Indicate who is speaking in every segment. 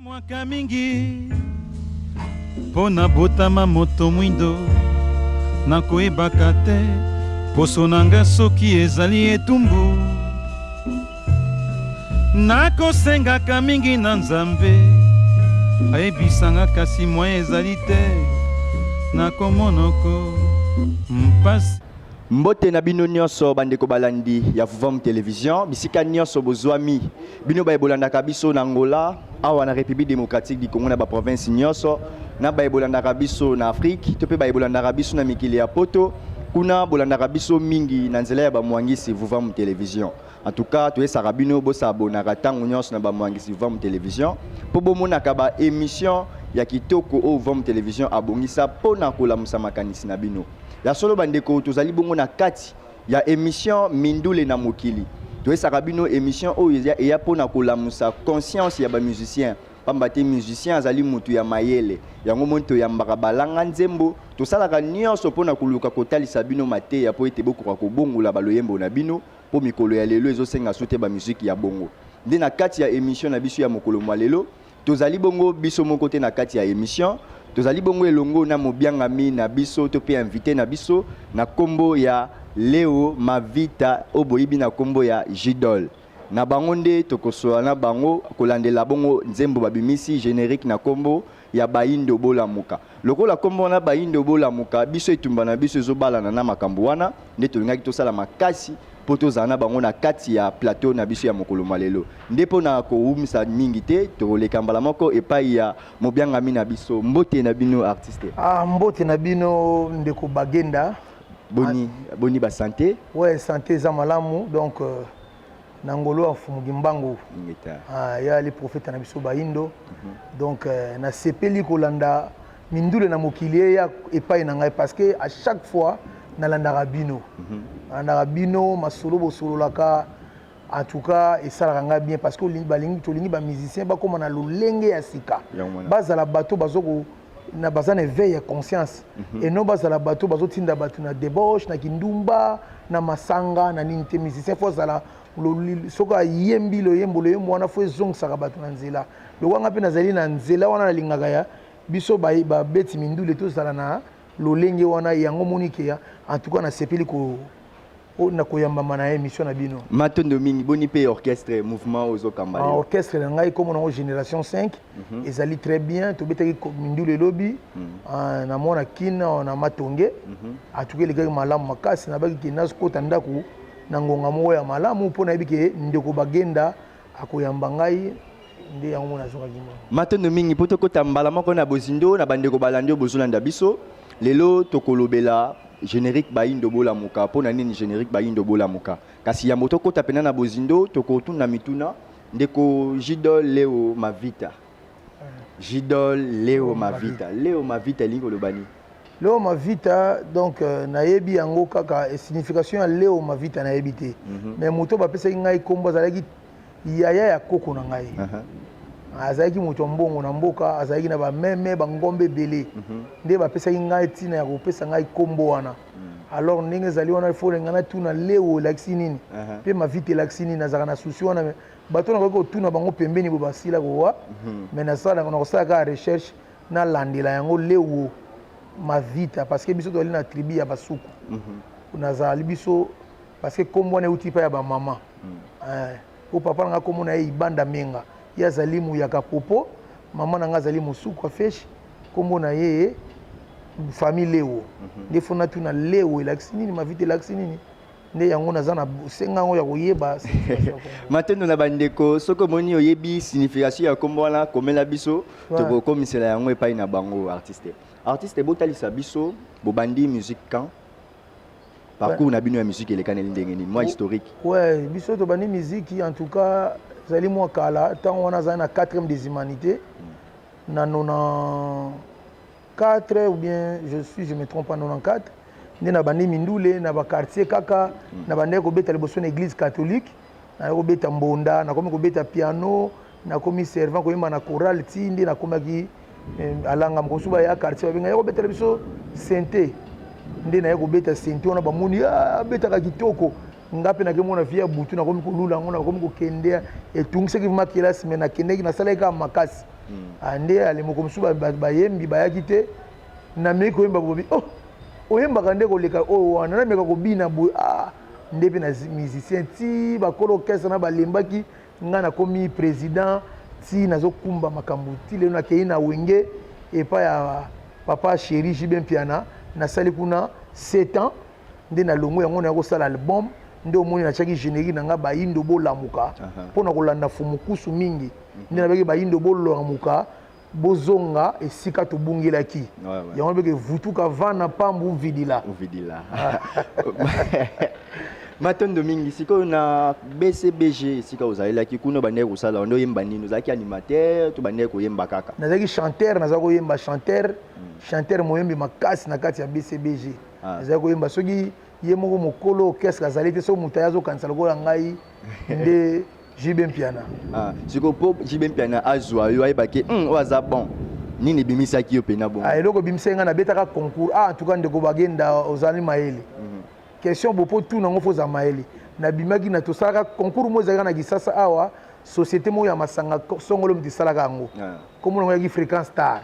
Speaker 1: Mwaka mingi mpo nabotama moto mwindo, nakoyebaka te poso na nga soki ezali etumbu. Nakosengaka mingi na Nzambe ayebisa nga, kasi moyen ezali te, nakomonoko mpasi.
Speaker 2: Mbote na bino nyonso bandeko balandi ya Vuvam Television, bisika nyonso bozwami, bino baye bolandaka biso na Angola, awa na République démocratique du Congo na ba province nyonso, na baye bolandaka biso na Afrique, to pe baye bolandaka biso na mikili ya Poto, kuna bolandaka biso mingi na nzela ya ba Mwangisi Vuvam Television. En tout cas, toyesaka bino bosabonaka ntango nyonso na ba Mwangisi Vuvam Television mpo bomonaka ba émission ya kitoko oyo Vuvam Television abongisa mpo na kolamusa makanisi na bino. Ya solo bandeko, tozali bongo na kati ya émission Mindule na mokili. Toyesaka bino émission oyo eya mpo na kolamusa conscience ya ba musiciens, pamba te musicien azali mutu ya mayele. Yango moni toyambaka balanga nzembo, tosalaka nyonso mpo na koluka kotalisa bino mateya mpo ete bokoka kobongola baloyembo na bino, mpo mikolo ya lelo ezosenga su te ba musique ya bongo. Nde na kati ya émission na biso ya mokolo mwa lelo, tozali bongo biso moko te na kati ya émission, tozali bongo elongo na mobiangami na biso to pe invité na biso na kombo ya Leo Mavita oyo boyebi na kombo ya Jidol. Na bango nde tokosola na bango kolandela bongo nzembo babimisi générique na kombo ya Bayindo Bolamuka. Lokola kombo wana Bayindo Bolamuka, biso etumba na biso ezobalana na makambo wana, nde tolingaki tosala makasi mpo tozala na bango na kati ya plateau na biso ya mokolo mwa lelo. Nde mpo na kowumisa mingi te, tokoleka mbala moko epai ya mobiangami na biso. Mbote na bino artiste.
Speaker 3: Ah, mbote na bino ndeko Bagenda.
Speaker 2: Boni, boni ba santé?
Speaker 3: Ouais, santé eza malamu, donc na ngolo ya Mfumu Kimbangu. Ah, ya le prophète na biso Bayindo. Donc nasepeli kolanda mindule na mokili eya epai na ngai, parce que à chaque fois nalandaka bino. Nalandaka bino masolo bosololaka, en tout cas esalaka ngai bien, parce que balingi, tolingi ba musicien bakóma na lolenge ya sika, bazala bato bazoko na baza na éveil ya conscience, et non bazala bato bazotinda bato na débauche, na kindumba, na masanga, na nini te. Musicien faut azala soki ayembi loyembo, loyembo wana faut ezongisaka bato na nzela. Lokwanga mpe nazali na nzela wana, nalingaka ya biso babeti mindule tozala na lolenge wana. Yango monike ya en tout cas nasepeli ko na koyambama na émission na bino.
Speaker 2: Matondo mingi. Boni mpe orchestre, mouvement ozokamba?
Speaker 3: Ah, orchestre na ngai kombo nango Génération 5. Ezali très bien. Tobetaki mindulu elobi na mwana Kina na Matonge. Atuki elekaki malamu makasi. Nabaki ke nazokota ndako na ngonga moko ya malamu, mpo nayebi ke ndeko Bagenda akoyamba ngai, nde yango mona nazongaki mo.
Speaker 2: Matondo mingi. Mpo tokota mbala moko na bozindo na bandeko balandi oyo bozolanda biso lelo, tokolobela générique Bayindo Bolamuka. Mpo na nini générique Bayindo Bolamuka? Kasi yambo tokota mpena na bozindo, tokotuna mituna. Ndeko Jidol Leo Mavita, Jidol Leo Mavita, Leo Mavita elingi koloba nini?
Speaker 3: Leo Mavita, donc nayebi yango kaka signification ya Leo Mavita nayebi te. Mais moto bapesaki ngai nkombo azalaki yaya ya koko na ngai. Azalaki moto ya mbongo na mboka, azalaki na bameme, bangombe ebele. Nde bapesaki ngai ntina ya kopesa ngai nkombo wana. Alors ndenge ezali wana, faut ngai natuna Leo elakisi nini mpe Mavita elakisi nini. Nazalaka na souci wana, mais bato nakoki kotuna bango pembeni bo basila kowa. Mais nasala, nakosala kaka recherche, nalandela yango Leo Mavita, parce que biso tozali na tribu ya Basuku. Nazali biso parce que nkombo wana euti epai ya bamama. Po papa na ngai nkombo na ye Ibanda Menga, ye azali Muyaka Popo. Mama na ngai azali Mosuku Afeshi, nkombo na ye famille Leo. Nde faut natuna Leo elakisi nini, Mavita elakisi nini. Nde yango naza na senga yango ya koyeba signification ya kombo.
Speaker 2: Matondo na bandeko. Soki omoni oyebi signification ya nkombo wana, komela biso, tokokomisela yango epai na bango. Artiste, artiste, botalisa biso bobandi musique quand? Parcours na bino ya musique elekaneli ndenge nini, mwa historique?
Speaker 3: Ouais, biso tobandi musique, en tout cas ezali mwa kala. Ntango wana azali na 4e des humanités, na 94 ou bien je me trompe pas, 94 nde na bandi mindule na baquartier kaka. Na bandaki kobeta liboso na église catholique, naye kobeta mbonda, nakomi kobeta piano, nakomi servant, koyemba na chorale, ti nde nakomaki alanga. Mosusu baya quartier babenga ya kobetela biso synthé, nde naye kobeta synthé wana, bamoni abetaka kitoko. Nga mpe nakemona vie ya butu, nakomi kolula yango, nakomi kokende. Etungisaki vraiment kelasi, mais nakendaki, nasalaki kaka makasi. Ah, nde ale moko mosusu bayembi bayaki te, nameki koyemba bobi, oh, oyembaka nde koleka oyo wana, nameka kobina boye. Ah, nde mpe na musicien ti bakolo orchestre na balembaki ngai, nakomi président ti nazokumba makambo ti lelo. Nakei na Wenge epai ya papa chéri JB Mpiana, nasali kuna 7 ans, nde nalongo yango, naya kosala album. Nde omoni natiaki générique na ngai "Bayindo bolamuka", mpo na kolanda Fumukusu mingi. Nde nabaki "Bayindo bolamuka, bozonga esika tobungelaki". Yango nabaki "Vutuka vana pambu mvidila".
Speaker 2: Mvidila. Matondo mingi. Sikoyo na BCBG, esika ozalelaki kuna, bandeki kosala nde oyemba nini? Ozalaki animateur to bandeki koyemba kaka?
Speaker 3: Nazalaki chanteur, naza koyemba, chanteur, chanteur, moyembi makasi na kati ya BCBG. Nazalaki koyemba soki ye moko mokolo orchestre azali te, soki moto aye azokanisa lokola ngai nde JB Mpiana.
Speaker 2: Ah, sikoyo mpo JB Mpiana azwa yo, ayebaki oyo aza bon, nini ebimisaki yo mpena bongo?
Speaker 3: Ah, eloko ebimisaki ngai, nabetaka concours. Ah, en tout cas, ndeko Bagenda, ozali mayele. Question bo mpo tuna yango, fo ozala mayele. Nabimaki na, tosalaka concours moko ezalaka na Kisasa awa, société moko ya masanga songolo moto esalaka yango. Kombo nango eyaki Fréquence Star.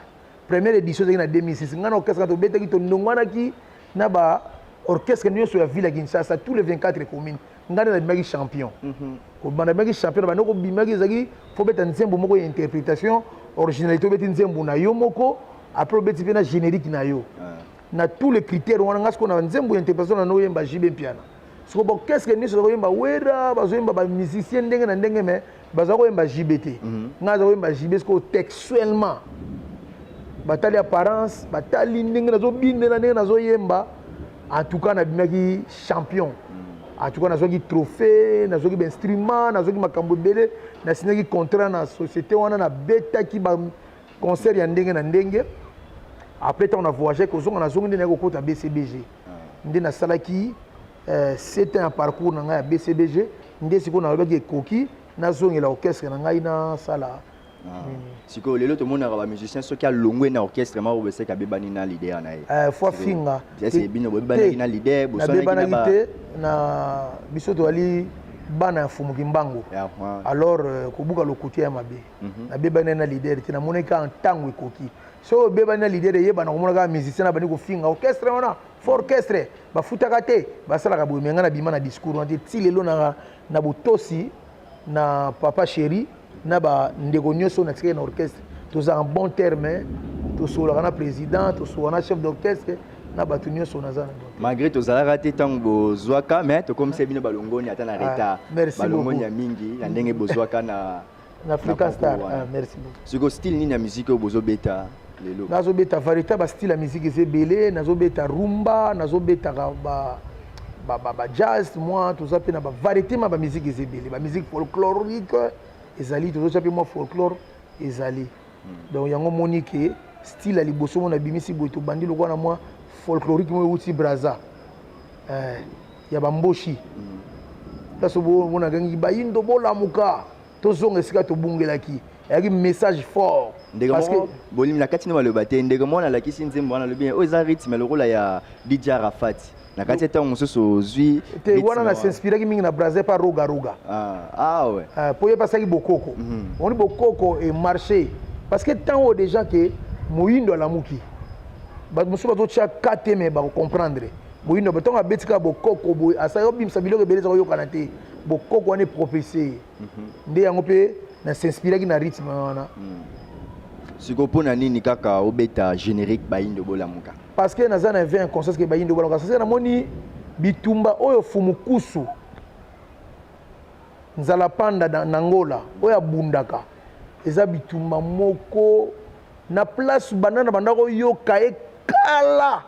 Speaker 3: Première édition ezalaki na 2006. Ngai na orchestre tobetaki, tondongwanaki na ba orchestre nyonso ya ville ya Kinshasa, tous les 24 communes. Ngai nde nabimaki champion. Kobanda nabimaki champion na banda kobimaki, ezalaki fo beta nzembo moko ya interprétation, originalité, obeti nzembo na yo moko, après obeti mpe na générique na yo. Na tous les critères wana, nga sikoyo na nzembo ya interprétation na noyemba JB Mpiana. Sikoyo baorchestre nyonso bakoyemba Wera, bazoyemba bamusicien ndenge na ndenge, mais baza koyemba JB te. Ngai aza koyemba JB. Sikoyo textuellement batali apparence, batali ndenge nazobindela, ndenge nazoyemba. En tout cas nabimaki champion. En tout cas nazwaki trophée, nazwaki bainstrument, nazwaki makambo ebele, nasignaki contrat na société wana, nabetaki baconcert ya ndenge na ndenge. Après, ntango na voyage kozonga, nazongi, nde nayaki kokota BCBG. Nde nasalaki 7 ans ya parcours na ngai ya BCBG. Nde sikoyo nalobaki ekoki, nazongela orchestre na ngai, nasala.
Speaker 2: Sikoyo lelo tomonaka bamusicien, soki alongwe na orchestre moko beseki, abebani na leader na ye.
Speaker 3: Fo afinga.
Speaker 2: Bino bobebanaki na leader?
Speaker 3: Nabebanaki te. Na biso tozali bana ya Fumuki Mbango, alors kobuka lokuti ya mabe. Nabebani na leader te. Namonaki kaka ntango ekoki. Soki obebani na leader, eyebana, komona kaka musicien na bandi kofinga orchestre wana, fo orchestre bafutaka te, basalaka boye. Me ngai nabima na discours wana te. Ti lelo na botosi na papa chéri na bandeko nyonso natikaki na orchestre, toza en bon terme, tosololaka na président, tosololaka na chef d'orchestre, na bato nyonso naza na.
Speaker 2: Malgré tozalaka te ntango bozwaka, mais tokomisa bino balongoni ata na retard. Balongoni ya mingi na ndenge bozwaka na
Speaker 3: na African Star. Ah, merci beaucoup.
Speaker 2: Sikoyo style nini ya musique oyo bozobeta lelo?
Speaker 3: Nazobeta variété, bastyle ya musique eza ebele. Nazobeta rumba, nazobetaka ba ba jazz mwa, toza mpe na bavariété ma bamusique eza ebele, bamusique folklorique ezali, tozotya mpe mwa folklore ezali. Donc yango moni ke style ya liboso mo nabimisi boye, tobandi lokola na mwa folklorique moko euti Braza, ya bamboshi. Place omona gangi "Bayindo bolamuka, tozonga esika tobungelaki", eyaki message fort.
Speaker 2: Ndeko moko bolimi na kati na maloba te. Ndeko moko nalakisi nzembo wana, alobi oyo eza rythme lokola ya DJ Arafat. Na kati ya ntango mosusu ozwi
Speaker 3: te wana, nasinspiraki mingi na Brazil pa Roga Roga.
Speaker 2: Ah, ouais.
Speaker 3: Po ye asalaki bokoko. Omoni bokoko emarché parce que ntango oyo déjà ke moyindo alamuki, bato mosusu bazotia ka te, me bakocomprendre moyindo. Ntango abeti kaka bokoko boye, asali obimisa biloko ebele eza koyokana te. Bokoko wana epropulse ye. Nde yango mpe nasinspiraki na rythme wana.
Speaker 2: Sikoyo mpo na nini kaka obeta générique "Bayindo bolamuka"?
Speaker 3: Parce que naza na éveil conscience ke bayindo bolamuka, parce que namoni bitumba oyo Fumukusu Nzala Panda na Ngola oyo abundaka, eza bitumba moko na place banda na banda koyoka ye kala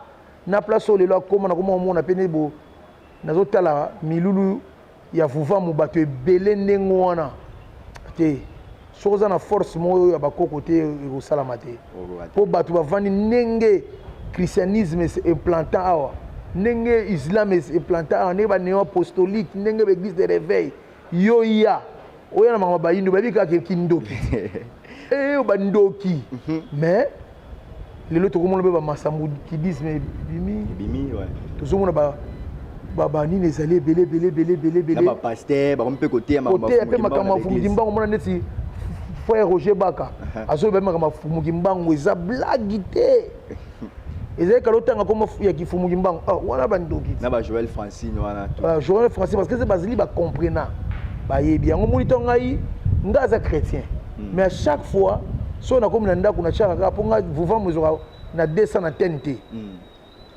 Speaker 3: na place oyo lelo akóma. Nakoma komona mpe nde bo nazotala milulu ya Vuvamu, bato ebele ndenge wana te. Soki oza na force moko oyo ya bakoko te, ekosalama te, mpo bato bavandi ndenge christianisme implantant awa, ndenge islam implantant awa, ndenge banéo apostolique, ndenge baéglise de réveil. Yo ya oya na makambo bayindo, bayebi kaka kindoki, eyo bandoki. Mais lelo tokomona mpe bamasambukidisme ebimi.
Speaker 2: Ebimi.
Speaker 3: Tozomona banini ezali ebele ebele ebele ebele ebele.
Speaker 2: Bapasteur bakomi mpe koteya.
Speaker 3: Koteya mpe makambo ya Fumuki Mbango. Omona neti Frère Roger Baka azoloba makambo ya Fumu Kimbangu, eza blague te. Ezali kala otanga kombo ya kifumu Kimbangu. Ah, wana bandoki.
Speaker 2: Na ba Joël Francine wana.
Speaker 3: Ah, Joël Francine, parce que bazali bacomprena, bayebi yango. Moni to ngai, nga aza chrétien, mais à chaque fois soki nakomi na ndako, natiaka kaka mpo nga vuvamu ezwaka na 200 na tene te.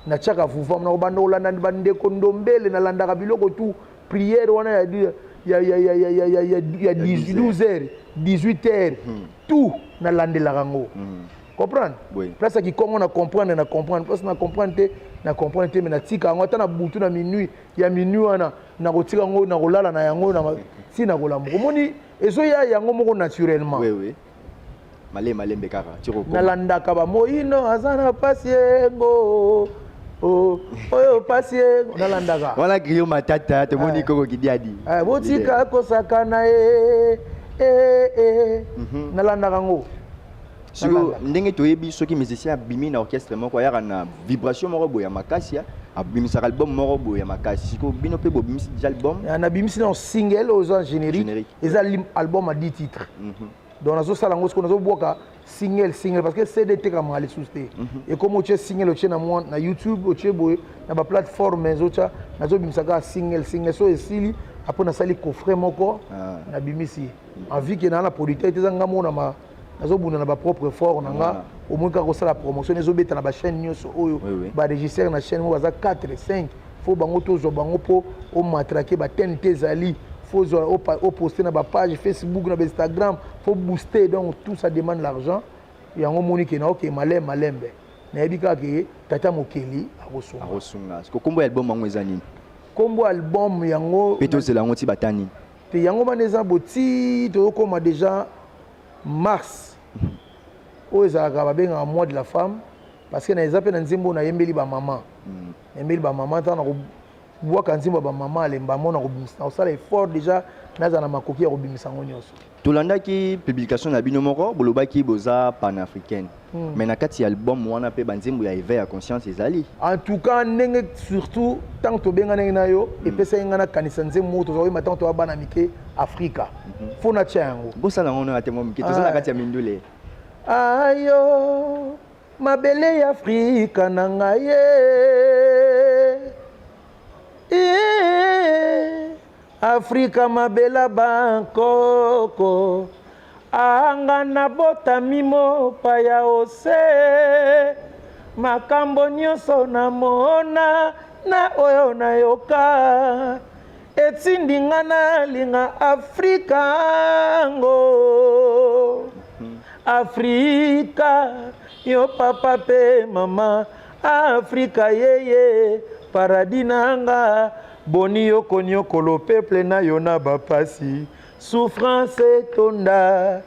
Speaker 3: Natiaka vuvamu, nakobanda kolanda bandeko ndombele, nalandaka biloko tout, prière wana ya 12 heures, 18 heures, tout nalandelaka yango. Comprendre? Place ya kikongo na comprendre, na comprendre. Place na comprendre te, na comprendre te, mais natika yango. Ata na butu, na minuit ya minuit wana, nakotika yango, nakolala na yango ti nakolamuka. Omoni, ezoya yango moko naturellement.
Speaker 2: Oui. Malembe malembe kaka.
Speaker 3: Nalandaka bamoyino aza na pasi yengo oyo pasi yengo, nalandaka.
Speaker 2: Wana Griot Matata, tomoni koko kidiadi.
Speaker 3: Botika kosaka na ye. Nalandaka yango.
Speaker 2: Sikoyo, ndenge toyebi, soki musicien abimi na orchestre moko, ayaka na vibration moko boye ya makasi, abimisaka album moko boye ya makasi. Sikoyo bino mpe bobimisi déjà album?
Speaker 3: Nabimisi na single oyo eza générique, eza album à 10 titres. Donc nazosala yango sikoyo, nazobwaka single single, parce que CD etekamaka lisusu te. Ekomi otie single, otie na mwa na YouTube, otie boye na baplateforme, ezotya. Nazobimisa kaka single single. So esili, après nasali coffret moko, nabimisi. En vu que naa na producteur te, eza nga moko na nazobunda na bapropre effort na nga. Omoni kaka kosala promotion, ezobeta na bachaîne nyonso oyo barégisseur na chaîne moko baza 4, 5, faut bango tozwa bango mpo omatraquer batene te. Ezali faut ozwa oposte na bapage Facebook, na bainstagram, faut booster. Donc tout ça demande l'argent. Yango omoni ke naoke malembe malembe. Nayebi kaka ke tata mokeli akosunga.
Speaker 2: Akosunga. Kombo ya album yango eza nini?
Speaker 3: Kombo album yango?
Speaker 2: Mpe tozela yango ti batani?
Speaker 3: Te, yango wana eza boti tozokóma déjà mars oyo ezalaka, babengaka mois de la femme, parce que na eza mpe na nzembo oyo nayembeli bamama. Nayembeli bamama. Ntango nakobwaka nzembo ya bamama, alemba mo nakobimisa, nakosala effort déjà, nazala na makoki ya kobimisa yango nyonso.
Speaker 2: Tolandaki publication na bino moko, bolobaki boza panafricaine, mais na kati ya album wana mpe banzembo ya éveil ya conscience ezali.
Speaker 3: En tout cas, ndenge surtout ntango tobenga ndenge na yo, epesaki ngai nakanisa nzembo moko toza koyemba ntango toya bana mike, Afrika. Faut natia yango.
Speaker 2: Bosala yango na te mwa mike, toza na kati ya mindule.
Speaker 3: Ayo mabele ya Afrika na ngai ye. Afrika mabela bankoko anga, nabotami mopaya ose, makambo nyonso namona na oyo nayoka etindi nga nalinga Afrika ngo. Afrika yo papa mpe mama, Afrika yeye paradis na nga. Boni yo koniokolo peuple na yo na bapasi, souffrance etonda.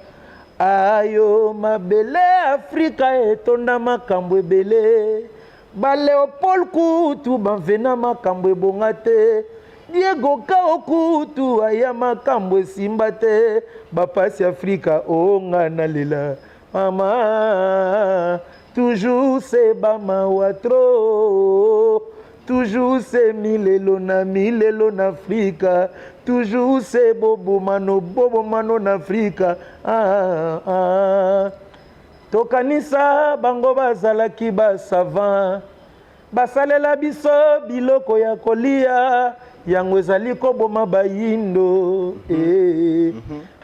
Speaker 3: Ayo mabele Afrika etonda makambo ebele. Baleopold kutu bamvena makambo ebonga te, Diego Kao kutu aya makambo esimba te. Bapasi Afrika onga nalela mama, toujours se bamawa trop, toujours se milelo na milelo na Afrika, toujours se bobomano bobomano na Afrika. Ah, ah. Tokanisa bango bazalaki basavant, basalela biso biloko ya kolia, yango ezali koboma bayindo. Eh.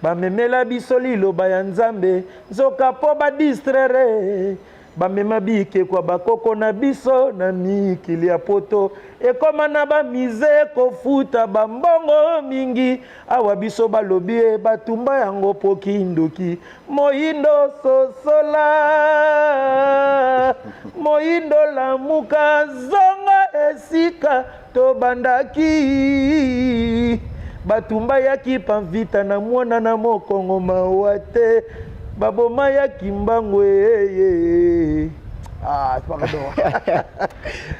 Speaker 3: Bamemela biso liloba ya Nzambe, nzoka mpo badistraire, bamema bikekwa bakoko na biso na mikili ya poto. Ekoma na bamusée kofuta bambongo mingi. Awa biso balobi e batumba yango mpo kindoki. Moyindo sosola, moyindo lamuka, zonga esika tobandaki. Batumba yaki pamvita na mwana na mokongo, mawa te, baboma yaki mbango eye. Ah, pardon.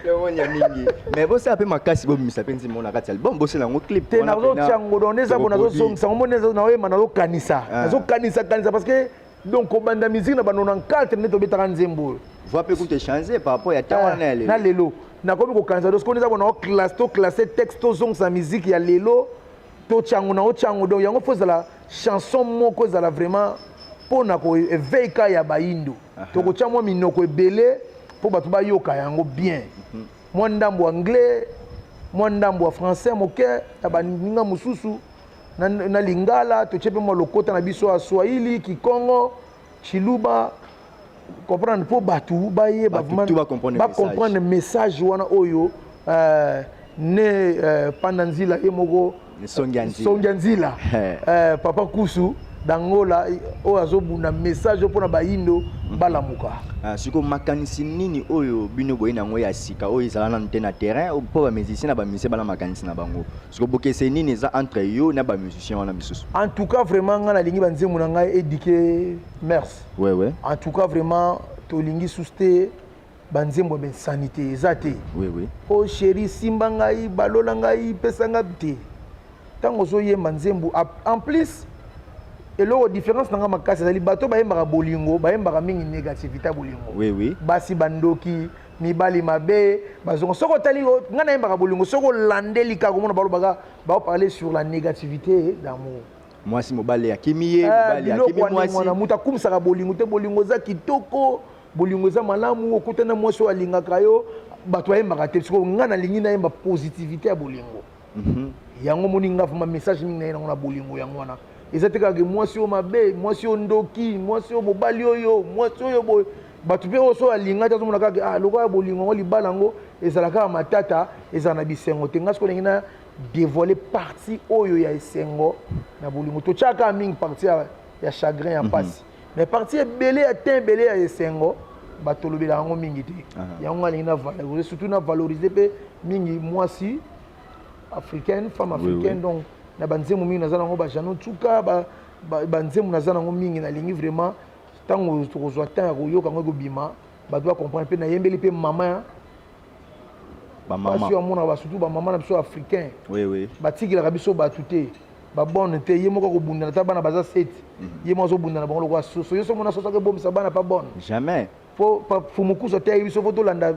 Speaker 2: Lomonia mingi, mais bosala mpe makasi, bobimisa mpe nzembo na kati ya album, bosala yango clip.
Speaker 3: Te, nazotia yango. Donc eza bo nazozongisa ngo, moni naoyema, nazokanisa, nazokanisa kanisa, parce que donc kobanda musique na ba 94 nde tobetaka nzembo oyo.
Speaker 2: Voix mpe kutu échange par rapport ya ntango wana ya lelo.
Speaker 3: Na lelo nakomi kokanisa. Donc sikoyo eza bona oclasse, toclasse texte, tozongisa musique ya lelo, totia yango na otia yango. Donc yango faut ezala chanson moko ezala vraiment Mpo na ko eveil ka ya bayindo. Tokotia mwa minoko ebele mpo bato bayoka yango bien. Mwa ndambo anglais, mwa ndambo ya français moke na baninga mosusu na lingala, totie mpe mwa lokota na biso ya Swahili, Kikongo, Tshiluba, comprendre, mpo bato bayeba bacomprendre message wana oyo ne panda nzila ye moko. Songia nzila, papa Kusu d'Angola oyo azobunda message mpona bayindo balamuka.
Speaker 2: Sikoyo makanisi nini oyo bino boye nango ya sika oyo ezala nanu te na terrain, mpo bamusicien na bamusicien bana makanisi na bango? Sikoyo bokeseni nini eza entre yo na bamusicien wana misusu?
Speaker 3: En tout cas, vraiment, ngai nalingi banzembo na ngai éduquer mœurs. En tout cas, vraiment, tolingi susu te banzembo ya bainsanité, eza te. O chéri, simba ngai, balola ngai, pesa ngai te. Ntango ozoyemba nzembo, en plus eloko différence na ngai makasi ezali bato bayembaka bolingo, bayembaka mingi négativité ya bolingo. Basi bandoki, mibali mabe, bazongo. Soki otali ngai nayembaka bolingo, soki olandeli kaka, omona balobaka, baoparler sur la négativité d'amour.
Speaker 2: Mwasi, mobali akimi ye, mobali akimi mwasi.
Speaker 3: Mwana moto akumisaka bolingo te. Bolingo eza kitoko, bolingo eza malamu, okutana mwasi oyo alingaka yo, bato bayembaka te. Sikoyo ngai nalingi nayemba positivité ya bolingo. Yango moni nga vraiment message mingi na ye nango na bolingo yango wana. Eza te kaka mwasi oyo mabe, mwasi oyo ndoki, mwasi oyo, mobali oyo, mwasi oyo boye. Bato mpe oyo so alinga te, azomona kaka ah, lokola bolingo yango, libala yango ezala kaka matata, ezala na bisengo te. Nga sikoyo ndenge na dévoiler partie oyo ya esengo na bolingo, totyaka kaka mingi partie ya chagrin, ya mpasi, mais partie ebele ya te, ebele ya esengo, bato tolobela yango mingi te. Yango alingi na valoriser, surtout na valoriser mpe mingi mwasi africaine, femme africaine. Donc na banzembo mingi naza nango, bajano tsuka, banzembo naza nango mingi, nalingi vraiment ntango tokozwa temps ya koyoka yango, ekobima, bato bacomprendre. Mpe nayembeli mpe mama.
Speaker 2: Bamama.
Speaker 3: Basi amonaka, surtout bamama na biso africain.
Speaker 2: Oui.
Speaker 3: Batikelaka biso bato te, babonne te. Ye moko akobundana ta bana baza sept, ye moko azobundana bango lokola soso. Yo so mona soso akebomisa bana pa bonne?
Speaker 2: Jamais.
Speaker 3: Po fumukusu ateyaki biso, fo tolanda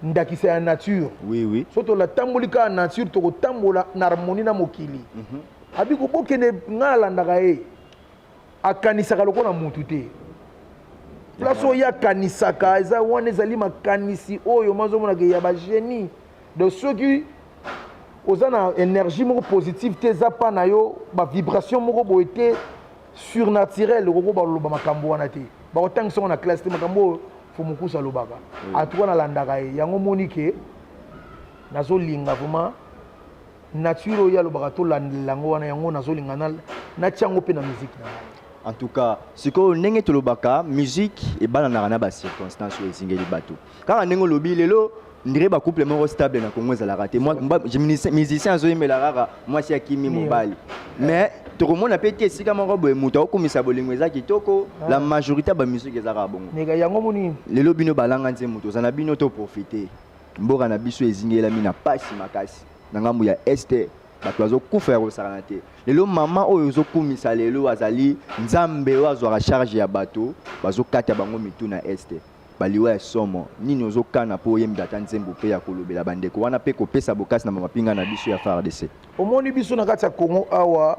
Speaker 3: ndakisa ya nature.
Speaker 2: Oui.
Speaker 3: So tolatamboli kaka nature, tokotambola na harmonie na mokili. Abi bokende, ngai alandaka ye, akanisaka lokola mutu te. Place oyo akanisaka eza wana, ezali makanisi oyo mazomonaka ya bagénie. Donc soki oza na énergie moko positive te, eza pa na yo bavibration moko boye te surnaturel, okoko baloba makambo wana te. Bakotangisa ngo na classe te, makambo oyo Fumukusu alobaka. En tout cas, nalandaka ye. Yango moni ke nazolinga vraiment nature oyo alobaka, tolandela yango wana. Yango nazolinga natia yango mpe na musique na ngai.
Speaker 2: En tout cas, sikoyo ndenge tolobaka, musique ebalanaka na bacirconstance oyo ezingeli bato. Kaka ndenge olobi, lelo ndire bacouple moko stable na Congo ezalaka te. Musicien azoyembela kaka mwasi akimi mobali, mais tokomona mpe te esika moko boye moto akokumisa bolingo eza kitoko. La majorité ya bamusique eza kaka bongo.
Speaker 3: Neka yango moni.
Speaker 2: Lelo bino balanga nzembo, toza na bino, toprofite. Mboka na biso ezingelami na pasi makasi na ngambo ya Est, bato bazokufa ya kosakana te. Lelo mama oyo ozokumisa lelo azali Nzambe oyo azwaka charge ya bato, bazokata bango mitu na Est, baliwa ya somo. Nini ozokana mpo oyembela ata nzembo mpe ya kolobela bandeko wana mpe kopesa bokasi na bamapinga na biso ya FARDC?
Speaker 3: Omoni, biso na kati ya Congo awa,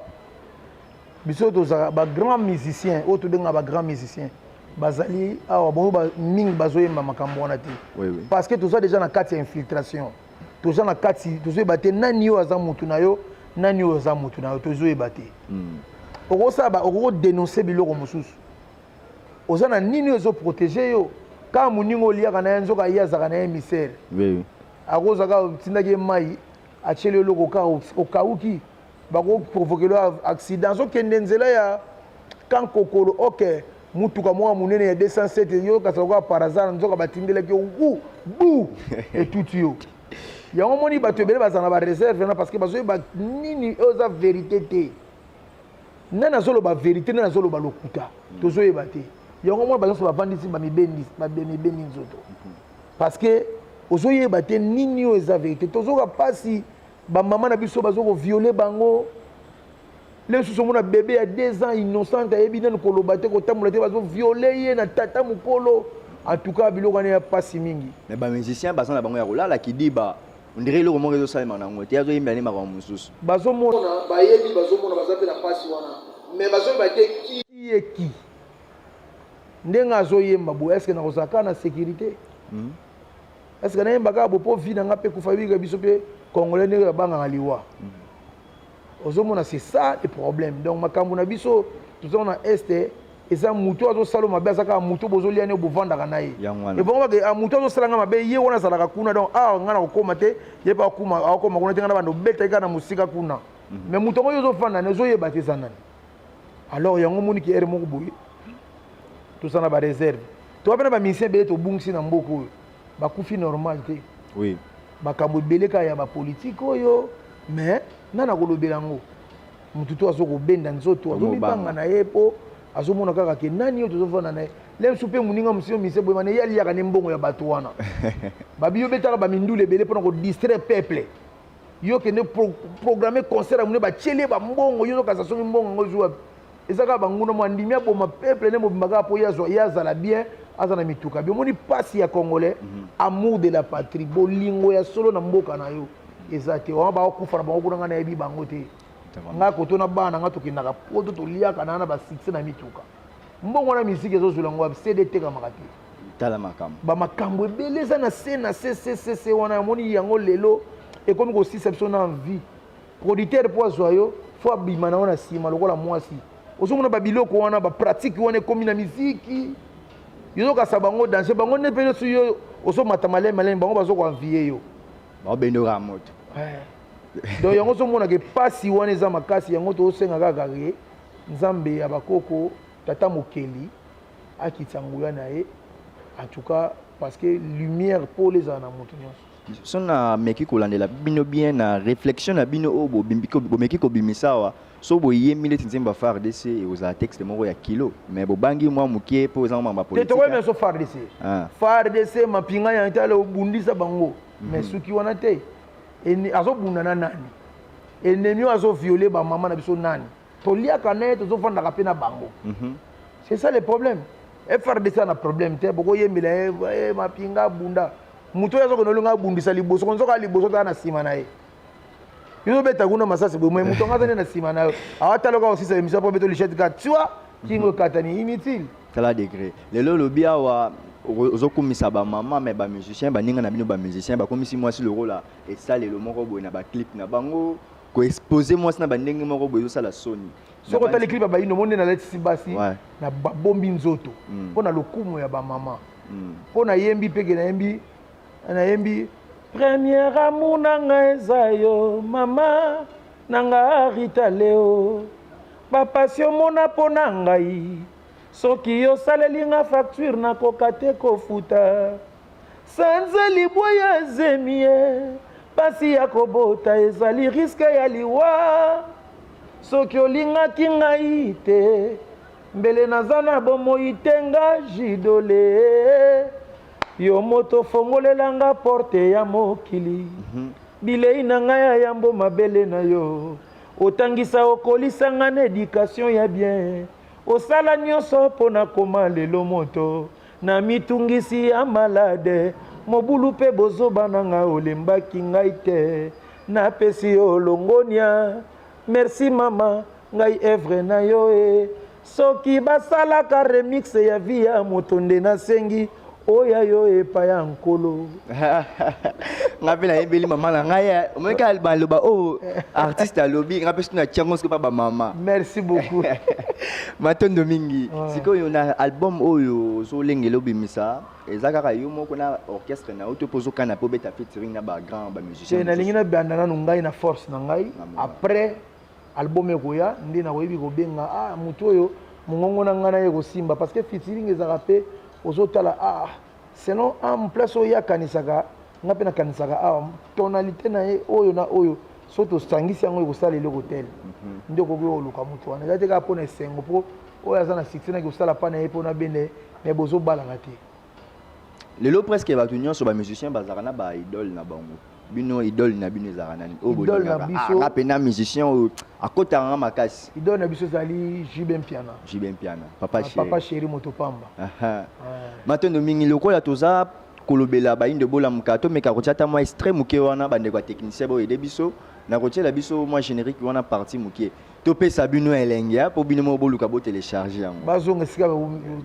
Speaker 3: biso tozalaka bagrand musicien oyo tobengaka bagrand musicien, bazali awa bongo mingi bazoyemba makambo wana te. Parce que toza déjà na kati ya infiltration, toza na kati, tozoyeba te nani oyo aza mutu na yo, nani oyo aza mutu na yo, tozoyeba te. Okosala, okokodénonce biloko mosusu, oza na nini oyo ezoprotege yo? Kaka moninga oliaka na ye, nzoka ye azalaka na ye misere. Akozwa kaka, otindaki ye mai, atieli eloko kaka, okauki, bakoprovoquer yo accident. Azokende nzela ya Kankokolo, ok, mutuka moko monene ya 207, yo kasi lokola par hasard, nzoka batindelaki yo bu bu, etuti yo. Yango moni bato ebele bazala na baréserve wana, parce que bazoyeba nini oyo eza vérité te, nani azoloba vérité, nani azoloba lokuta, tozoyeba te. Yango mona bato nyonso bavandisi bamibendi, bamibendi nzoto, parce que ozoyeba te nini oyo eza vérité. Tozoka mpasi, bamama na biso bazokovioler bango. Le lisusu omona bébé ya 2 ans, innocente, ayebi nanu koloba te, kotambola te, bazovioler ye na tata mokolo. En tout cas, biloko wana ya mpasi mingi.
Speaker 2: Mais bamusicien baza na bango ya kolala kidiba, ondire eloko moko ezosalema nango te, azoyembela nde makambo mosusu.
Speaker 3: Bazomona, bayebi, bazomona, baza mpe na mpasi wana, mais bazoyeba te ki ye ki. Ndenge azoyemba boye, est-ce nakozala kaka na sécurité? Est-ce nayemba kaka bo mpo vie na nga mpe kufa bika biso mpe Congolais ndenge babangaka liwa? Ozomona, c'est ça le problème. Donc makambo na biso toza na Est, eza motu azosala mabe, aza kaka motu bozolia ne, bovandaka na ye.
Speaker 2: Yango wana.
Speaker 3: Ebongo bake motu azosala nga mabe, ye wana azalaka kuna. Donc awa nga na kokóma te, ye mpe akokóma kuna te. Nga na bando obeta ye kaka na mosika kuna, mais motu yango yo ozofanda na ozoyeba te eza nani. Alors yango omoniki ere moko boye toza na baréserve, toza mpe na bamusicien ebele tobungisi na mboka oyo, bakufi normal te. Makambo ebele kaka ya bapolitike oyo, mais nani akolobela yango? Motu to aza kobenda nzoto, azomibanga na ye mpo azomona kaka ke nani oyo tozovanda na ye. Le mosusu mpe moninga mosusu mise boye mana ye aliaka ne mbongo ya bato wana. Babi yo betaka bamindulu ebele mpona kodistraire peuple, yo kende programme concert ya monene, batieli ye bambongo, yo ozokasa soki mbongo yango ezwa eza kaka banguna. Mo andimi aboma peuple nde mobimba kaka mpo ye azwa, ye azala bien, aza na mituka. Bi omoni mpasi ya Congolais, amour de la patrie, bolingo ya solo na mboka na yo eza te. Wana bakokufa na bango kuna, ngai nayebi bango te. Ngai koto na bana na ngai tokendaka Poto, toliaka na na basuccès na mituka. Mbongo wana misiki ezozwela yango wapi? CD etekamaka te.
Speaker 2: Tala makambo.
Speaker 3: Bamakambo ebele eza na se na se se se se wana. Amoni yango lelo ekomi kosisa biso na envie. Producteur mpo azwa yo, fo abima na yo na nsima lokola mwasi. Ozomona babiloko wana, bapratique wana ekomi na miziki. Yozokasa bango danger, bango nde mpe nyonso. Yo ozomata maleme maleme, bango bazokoenvie yo.
Speaker 2: Baobendoka moto.
Speaker 3: Donc yango ozomonaka epasi wana eza makasi. Yango tozosenga kaka ke Nzambe ya bakoko, tata mokeli, akitisa nguya na ye en tout cas, parce que lumière pole ezala na moto nyonso.
Speaker 2: So na meki kolandela bino bien na réflexion na bino oyo bomeki kobimisa awa, so boyembi neti nzembo ya FARDC, ekozala texte moko ya kilo, mais bobangi mwa moke mpo eza mwa
Speaker 3: te.
Speaker 2: Bapolitique.
Speaker 3: Tokoyemba biso FARDC.
Speaker 2: Ah.
Speaker 3: FARDC mapinga ya ntala obundisa bango, mais soki wana te, azobunda na nani? Ennemi oyo azoviole bamama na biso nani? Toliaka na ye, tozovandaka mpe na bango. C'est ça le problème. FARDC na problème te, bokoyembela ye mapinga abunda. Moto oyo azokende olinga abundisa liboso, konzoka liboso tala na nsima na ye. Yo ozobeta kuna masasi boye, mais moto anga aza nde na nsima na yo, awatala kaka osisa émission mpo beto lichette kaka tua kingo ekatani, inutile.
Speaker 2: Tala degré lelo olobi awa, ozokumisa bamama, mais bamusicien baninga na bino, bamusicien bakomisi mwasi lokola esalelo moko boye na baclip na bango, koexpose mwasi na bandenge moko boye ezosala soni.
Speaker 3: Soki otali clip ya Bayindo, omoni nde nalatisi basi na babombi nzoto mpo na lokumu ya bamama. Mpo nayembi mpeke, nayembi première amour na ngai eza yo, mama na nga Rita Leo. Bapasi omona mpo na ngai, soki osaleli nga facture, nakoka te kofuta. Sanza libwa ya zemie, pasi ya kobota ezali risque ya liwa. Soki olingaki ngai te, mbele naza na bomoi te. Nga jidole, yo moto fongolelanga porte ya mokili. Bilei na ngai ya yambo mabele na yo. Otangisa, okolisa nga na éducation ya bien, osala nyonso mpo na koma lelo moto. Na mitungisi ya malade, mobulu mpe bozoba na nga, olembaki ngai te. Napesi yo longonia, merci mama. Ngai œuvre na yo e, soki basalaka remix ya vie ya moto, nde nasengi oya yo epai ya Nkolo.
Speaker 2: Nga mpe nayebeli mama na ngai. Omoni kaka baloba oyo artiste alobi, nga mpe soki natiango soki mpa bamama.
Speaker 3: Merci beaucoup.
Speaker 2: Matondo mingi. Sikoyo na album oyo ozolengela obimisa, eza kaka yo moko na orchestre na yo to mpe ozokana mpe obeta featuring na bagrand bamusicien?
Speaker 3: Te, nalingi nabanda nanu ngai na force na ngai. Après album ekoya nde nakoyebi kobenga motu oyo mongongo na ngai na ye kosimba, parce que featuring ezalaka mpe ozotala selon am place oyo ye akanisaka, nga mpe nakanisaka awa tonalité na ye oyo na oyo, so tosangisi yango ekosala eloko tel. Nde okoki koluka motu wana. Eza te kaka mpona esengo, mpo oyo aza na succès naki kosala mpa na ye mpo nabende, mais bozobalana te.
Speaker 2: Lelo presque bato nyonso bamusicien bazalaka na baidole na bango. Bino, idole na bino ezalaka nani oyo
Speaker 3: Idole na
Speaker 2: bolingaka?
Speaker 3: biso-
Speaker 2: Nga mpe na musicien oyo akotaka nga makasi.
Speaker 3: Idole na biso ezali JB Mpiana.
Speaker 2: JB Mpiana, papa
Speaker 3: Ah,
Speaker 2: chéri.
Speaker 3: Papa chéri, moto pamba.
Speaker 2: Matondo mingi. Lokola toza kolobela Bayindo Bolamuka, tomeka kotia ata mwa extrait moke wana, bandeko ya technicien boyede biso na kotiela biso mwa générique wana, partie moke, topesa bino elenge ya mpo bino moko boluka botélécharge yango.
Speaker 3: Bazonga esika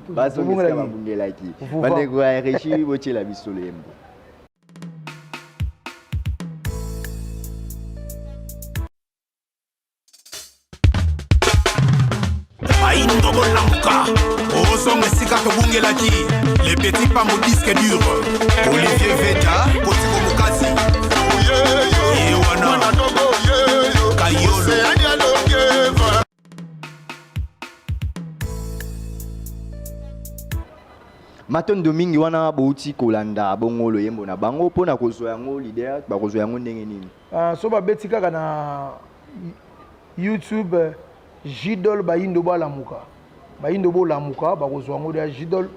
Speaker 2: bazonga esika babungelaki. Bandeko ya régie, botiela biso loyembo.
Speaker 4: Bayindo bolamuka, ozonga esika tobungelaki. Le petit pambo, disque dur, Olivier Veta, Kotiko Mokasi, ye wana Kayolo.
Speaker 2: Matondo mingi. Wana bouti kolanda bongo loyembo na bango. Mpona kozwa yango, leader, bakozwa yango ndenge nini?
Speaker 3: So babeti kaka na YouTube Jidol Bayindo Balamuka, Bayindo Bolamuka, bakozwa yango deya. Jidol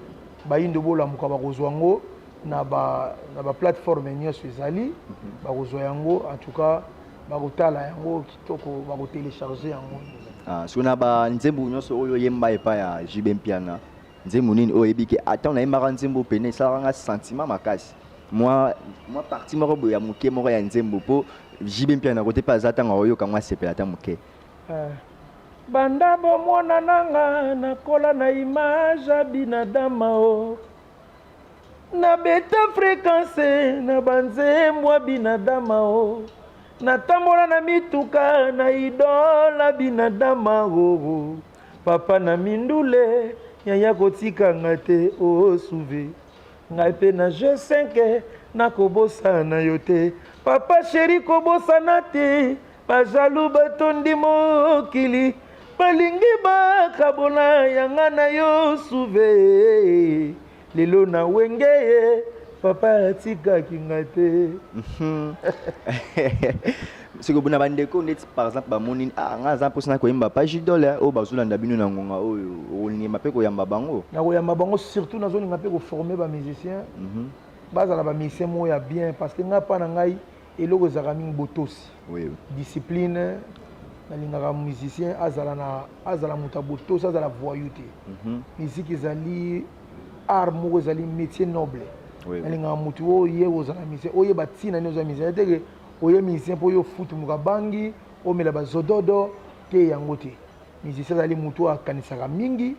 Speaker 3: Bayindo Bolamuka, bakozwa yango na baplateforme nyonso ezali, bakozwa yango. En tout cas bakotala yango kitoko, bakotélécharge yango.
Speaker 2: Ah, so na banzembo nyonso oyo oyemba epai ya JB Mpiana, nzembo nini oyo oyebi ke ata nayembaka nzembo pene esalaka nga sentiment makasi? Mwa partie moko boye ya moke moko ya nzembo, mpo JB Mpiana kote mpe aza, ntango aoyoka mwa sepela ata moke.
Speaker 3: Banda bomwana nanga nakola na image ya binadama o nabeta fréquence na banzembo ya binadama o natambola na mituka na idola binadama o papa na mindule yaya kotikanga te osuve ngai mpe na G5 nakobosana yo te, papa chéri, kobosana te. Bajalu batondi mokili, balingi bakabola yanga na yo suve. Lelo na wenge ye papa atikaki nga te.
Speaker 2: Soki obona bandeko ndeti par exemple bamoni, ah, nga aza mposa na koyemba pa Jidol oyo bazolanda bino na ngonga oyo, okolinga mpe koyamba bango?
Speaker 3: Nakoyamba bango, surtout nazolinga mpe koforme bamusicien, bazala bamusicien moko ya bien, parce que ngai mpa na ngai eloko ezalaka mingi botosi, discipline. Nalingaka musicien azala na azala moto ya botosi, azala voyou te. Musique ezali art moko, ezali métier noble. Nalingaka motu oyo ye ozala musicien, oyeba ntina nini oza musicien. Teke oye musicien mpo oyo futumuka bangi, omela bazododo te, yango te. Musicien azali motu oyo akanisaka mingi,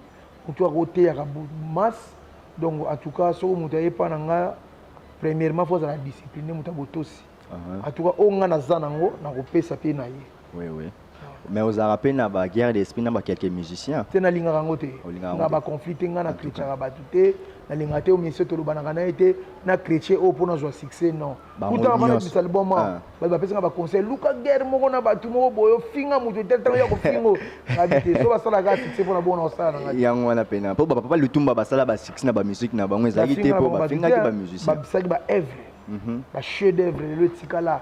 Speaker 3: motu oyo akoteyaka masse. Donc en tout cas soki moto aye mpa na nga, premièrement faut azala discipline, moto ya botosi. En tout cas oyo nga naza nango, nakopesa mpe na ye.
Speaker 2: Oui. Mais ozalaka mpe na baguerre d'esprit na baquelques musiciens?
Speaker 3: Te, nalingaka yango te.
Speaker 2: Olingaka
Speaker 3: nga
Speaker 2: yango te.
Speaker 3: Baconflit te. Nga na chrétiaka bato te, nalingaka te. Omusicien tolobanaka na ye te na chrétien oyo mpo nazwa succès, non.
Speaker 2: Bango
Speaker 3: Kutaka bana
Speaker 2: nyonso.
Speaker 3: bisa album, bato bapesanga baconseil: luka guerre moko na bato moko boye, ofinga moto te, ntango ya kofinga ngabi te. So basalaka succès mpona bongo na kosala na ngai.
Speaker 2: Yango wana pena mpo bapapa Lutumba basala basuccès na bamusique na bango, ezalaki te mpo bafingaki bamusicien.
Speaker 3: Babisalaki baœuvre, bachef d'œuvre lelo etikala,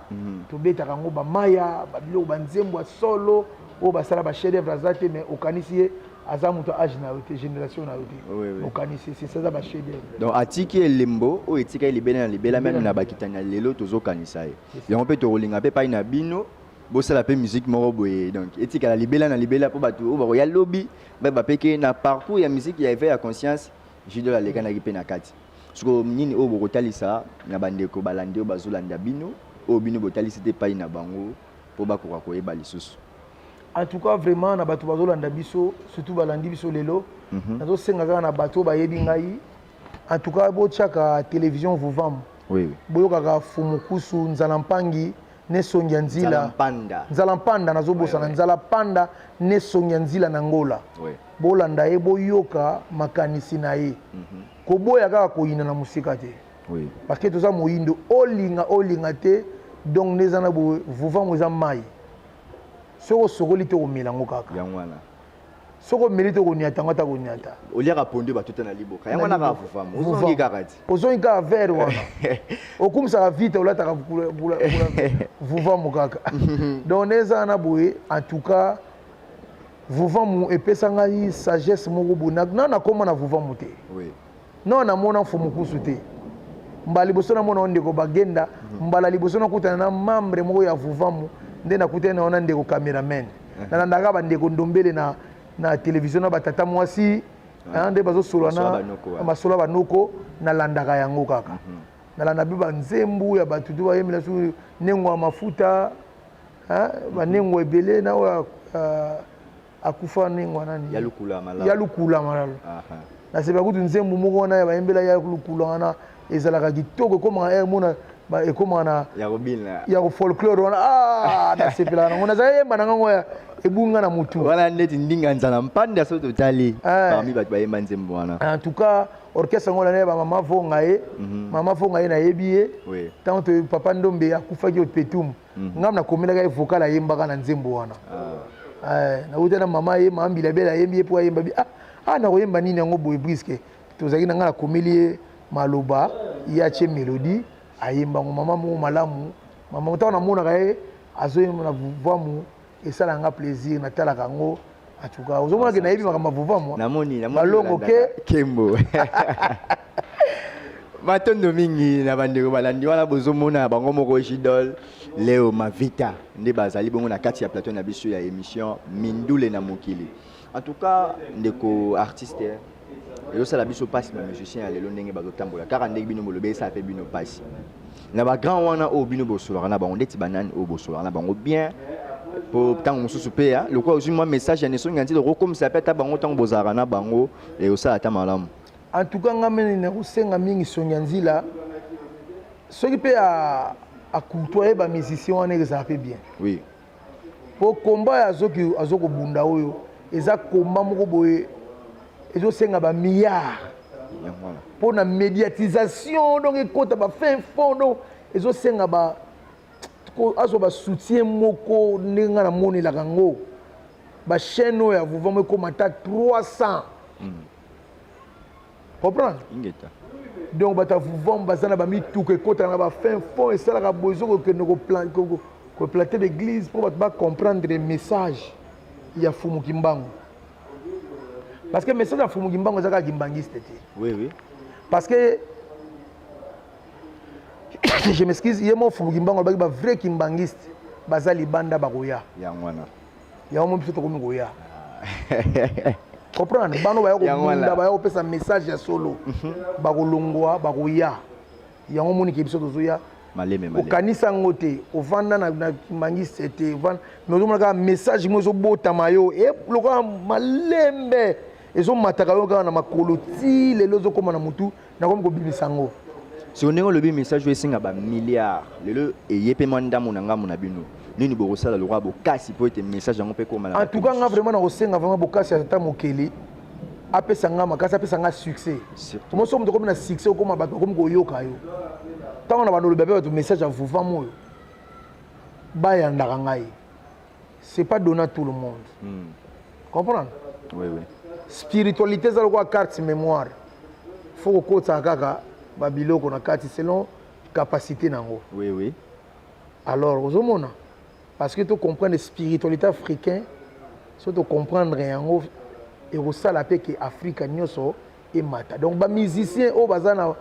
Speaker 3: tobetaka yango, bamaya babiloko, banzembo ya solo oyo basala bachef d'œuvre aza te. Mais okanisi ye aza moto age na yo te, génération na yo te, okanisi c'est ça, eza bachef d'œuvre.
Speaker 2: Donc atiki elembo oyo etikali libela na libela, même na bakitani ya lelo tozokanisa ye. Yango mpe tokolinga mpe epai na bino bosala mpe musique moko boye, donc etikala libela na libela, mpo bato oyo bakoya lobi bayeba mpe ke na parcours ya musique ya éveil ya conscience, Jidol alekanaki mpe na kati. Siko nini oyo bokotalisa na bandeko balandi oyo bazolanda bino, oyo bino botalisi te epai na bango, mpo bakoka koyeba lisusu?
Speaker 3: En tout cas vraiment na bato bazolanda biso, surtout balandi biso lelo, nazosenga kaka na bato oyo bayebi ngai, en tout cas botiaka télévision Vuvam, boyokaka Fumukusu Nzala Mpangi ne songi ya nzila.
Speaker 2: Mpanda.
Speaker 3: Nzala Mpanda, nazobosana. Nzala Mpanda ne songi ya nzila na Ngola. Bolanda ye, boyoka makanisi na ye. Koboya kaka koyina na mosika te, parce que toza moyindo, olinga olinga te. Donc nde eza na boye, vuvango eza mai, soki osokoli te okomela yango kaka.
Speaker 2: Yango wana.
Speaker 3: Soki omeli te okoniata yango, ata koniata.
Speaker 2: Oliaka pondu batuta na liboka, yango wana kaka vuvamu, ozongi kaka ti.
Speaker 3: Ozongi kaka vert wana. Okumisaka vite, olataka vuvamu kaka. Donc nde eza wana boye. En tout cas vuvamu epesa ngai sagesse moko boye. Na nakóma na vuvamu te, non, namona mfumukusu te. Mbala liboso namona o ndeko bagenda, mbala liboso nakutana na membre moko ya vuvamu nde nakutani na wana ndeko cameraman. Nalandaka bandeko Ndombele na télévision na batata mwasi, nde bazosolola na masolo ya banoko, nalandaka yango kaka. Nalanda mpe banzembu ya bato to bayembela soki nengo ya mafuta, banengo ebele na oyo akufa, nengo ya nani?
Speaker 2: Ya Lukula Malalo.
Speaker 3: Ya Lukula Malalo. Nasepela kutu nzembo moko wana ya bayembela ya Lukula wana, ezalaka kitoko, ekomaka air mona ekomaka na
Speaker 2: ya kobina.
Speaker 3: Ya folklore wana. Ah, nasepelaka nango, nazali yemba na ngango ya ebunga na mutu.
Speaker 2: Wana neti ndinga nzala mpanda so totali parmi bato bayemba nzembo wana.
Speaker 3: En tout cas, orchestre yango na bamama Vonga ye, mama Vonga ye, nayebi ye. Ntango to papa Ndombe akufaki opetum, ngai nakomelaka ye vocal, ayembaka na nzembo wana. Nauta na mama ye, mama Mbilabela ayembi ye mpo ayemba bi ah, ah, nakoyemba nini yango boye, puisque tozalaki na ngai, nakomeli ye maloba, ye atie mélodie, ayembango. Mama moko malamu, mama, ntango namonaka ye azoyemba na Vuvamu, esalaka nga plaisir, natalaka yango. En tout cas, ozomona ke nayebi makambo ya Vuvamu.
Speaker 2: Namoni.
Speaker 3: Balongo ke.
Speaker 2: Kembo, matondo mingi na bandeko balandi wana. Bozomona bango moko, Jidol Leo Mavita nde bazali bongo na kati ya plateau na biso ya émission Mindule na Mokili. En tout cas, ndeko artiste, ezosala biso mpasi, bamusicien ya lelo ndenge bazotambola kaka ndenge bino bolobi, esala mpe bino mpasi. Na bagrand wana oyo bino bosolaka na bango, ndeti banani oyo bosolaka na bango bien, po ntango mosusu mpe lokola ozwi mwa message ya Nesongi ya Nzila, okokomisa mpe ata bango ntango bozalaka na bango, ekosala ata malamu.
Speaker 3: En tout cas, nga mene nakosenga mingi Songi ya Nzila, soki mpe acourtoyer bamusicien wana, ezala mpe bien. Po komba oyo azoki azokobunda oyo eza komba moko boye ezosenga bamilliard mpo na médiatisation, donc ekota bafin fond, donc ezosenga ba azwa basoutien moko. Ndenge nga namonelaka yango, bachaîne oyo ya Vuvamo ekóma ata 300, comprendre?
Speaker 2: Ingeta.
Speaker 3: Donc bato ya Vuvamu baza na bamituka ekotaka na bafin fond, esalaka boye, ezokokende koplanter l'église mpo bato bacomprendre message ya Fumu Kimbangu, parce que message ya Fumu Kimbangu eza kaka kimbangiste te. Parce que, je m'excuse, ye mo Fumu Kimbangu alobaki bavrai kimbangiste baza libanda, bakoya.
Speaker 2: Yango wana.
Speaker 3: Yango mo biso tokomi koya comprendre bano baya kobunda, baya kopesa message ya solo, bakolongwa, bakoya. Yango moniki biso tozoya.
Speaker 2: Maleme maleme.
Speaker 3: Okanisa yango te, ovanda na kimbangiste te, mais ozomona kaka message mo ezobotama yo lokola malembe, ezomataka yo kaka na makolo ti lelo ezokóma na motu, nakomi kobimisa yango.
Speaker 2: Siko ndenge olobi message oyo esenga bamilliard, lelo eye mpe mwa ndambo na ngambo na bino, nini bokosala lokola bokasi mpo ete message yango mpe ekóma na
Speaker 3: En tout cas, nga vraiment nakosenga vraiment bokasi ya tata mokeli, apesa nga makasi, apesa nga succès. Mo so moto okomi na succès, okóma bato bakomi koyoka yo. Ntango na bando oloba mpe bato message ya Vuvam oyo bayandaka ngai, c'est pas donné à tout le monde. Comprendre?
Speaker 2: Oui.
Speaker 3: Spiritualité eza lokola carte mémoire, faut kokotaka kaka babiloko na kati selon capacité nango. Alors ozomona, parce que tocomprendre spiritualité africain, so tocomprendre yango, ekosala mpe ke Afrika nyonso emata. Donc bamusicien oyo baza na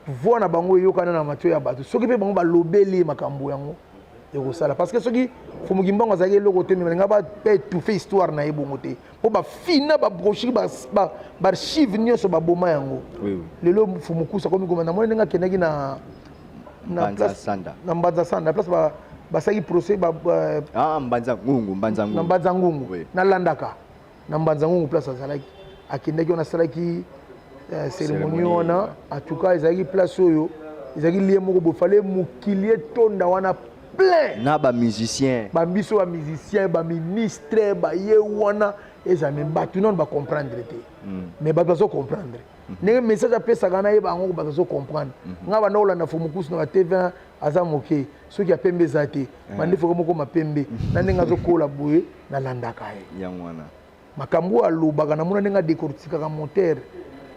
Speaker 3: voix na bango eyokana na matoi ya bato, soki mpe bango balobeli makambo yango, ekosala. Parce que soki Fumu Kimbangu azalaki eloko te, me balinga baétouffe histoire na ye bongo te, mpo bafina babrochure, baarchive nyonso baboma yango. Lelo Fumu Kusa akomi koma, namoni ndenge akendaki na na Mbanza Sanda, place basalaki procès.
Speaker 2: Mbanza Ngungu, Mbanza Ngungu.
Speaker 3: Na Mbanza Ngungu. Nalandaka na Mbanza Ngungu, place azalaki, akendaki wana, asalaki cérémonie wana. En tout cas, ezalaki place oyo ezalaki lie moko boye, fale mokili etonda wana plein.
Speaker 2: Na bamusicien.
Speaker 3: Bambiso bamusicien, baministre baye wana, ezala me bato nano bacomprendre te, mais bato bazocomprendre ndenge message apesaka na ye bango, bato bazocomprendre. Nga banda kolanda Fomukusu na batv, aza moke, soki ya pembe eza te, bandefoko moko mapembe na ndenge azokola boye, nalandaka ye.
Speaker 2: Yango wana.
Speaker 3: Makambo oyo alobaka, namona ndenge adekortikaka moteur,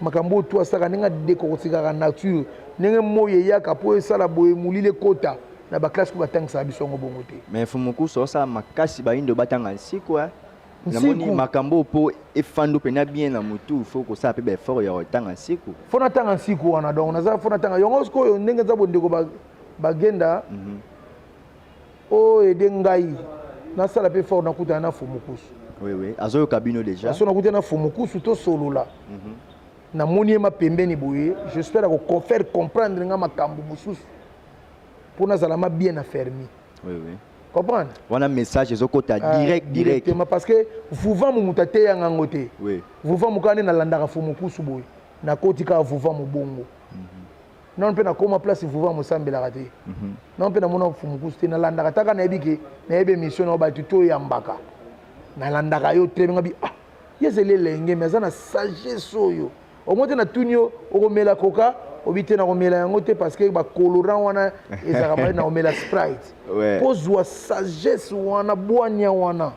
Speaker 3: makambo oyo to asalaka, ndenge adekortikaka nature, ndenge moi eyaka mpo esala boye, molili ekota na baklasse mpo batangisaka biso yango bongo te.
Speaker 2: Mais Fumukusu osala makasi, bayindo batanga nsiko. Namoni makambo oyo mpo efando mpena bien na motu, faut kosala mpe baeffort ya kotanga nsiku.
Speaker 3: Faut natanga nsiku wana, donc naza, faut natanga yango sikoyo ndenge eza. Bondeko bagenda oyo ede ngai nasala mpe fort, nakutana na Fumukusu.
Speaker 2: Oui, azoyoka bino déjà.
Speaker 3: So nakutana na Fumukusu, tosolola. Namoni ye ma pembeni boye, j'espère ako faire comprendre nga makambo mosusu mpo nazala ma bien affermi.
Speaker 2: Oui, oui.
Speaker 3: Comprendre?
Speaker 2: Wana message ezokota direct direct.
Speaker 3: Directement, parce que vuvamu moto ateyanga yango te. Vuvamu kaka nde nalandaka fumukusu boye, nakoti kaka vuvamu bongo. Nano mpe nakoma place vuvamu osambelaka te. Nano mpe namona fumukusu te, nalandaka taka nayebi ke nayebi émission na bato to oyambaka. Nalandaka yo très bien, ngabi ah ye ezali elenge mais aza na sagesse oyo. Omoni te natuni yo okomela coca, obi te nakomela yango te parce que bacolorant wana ezalaka mabe, nakomela Sprite. Mpo zwa sagesse wana, bwania wana,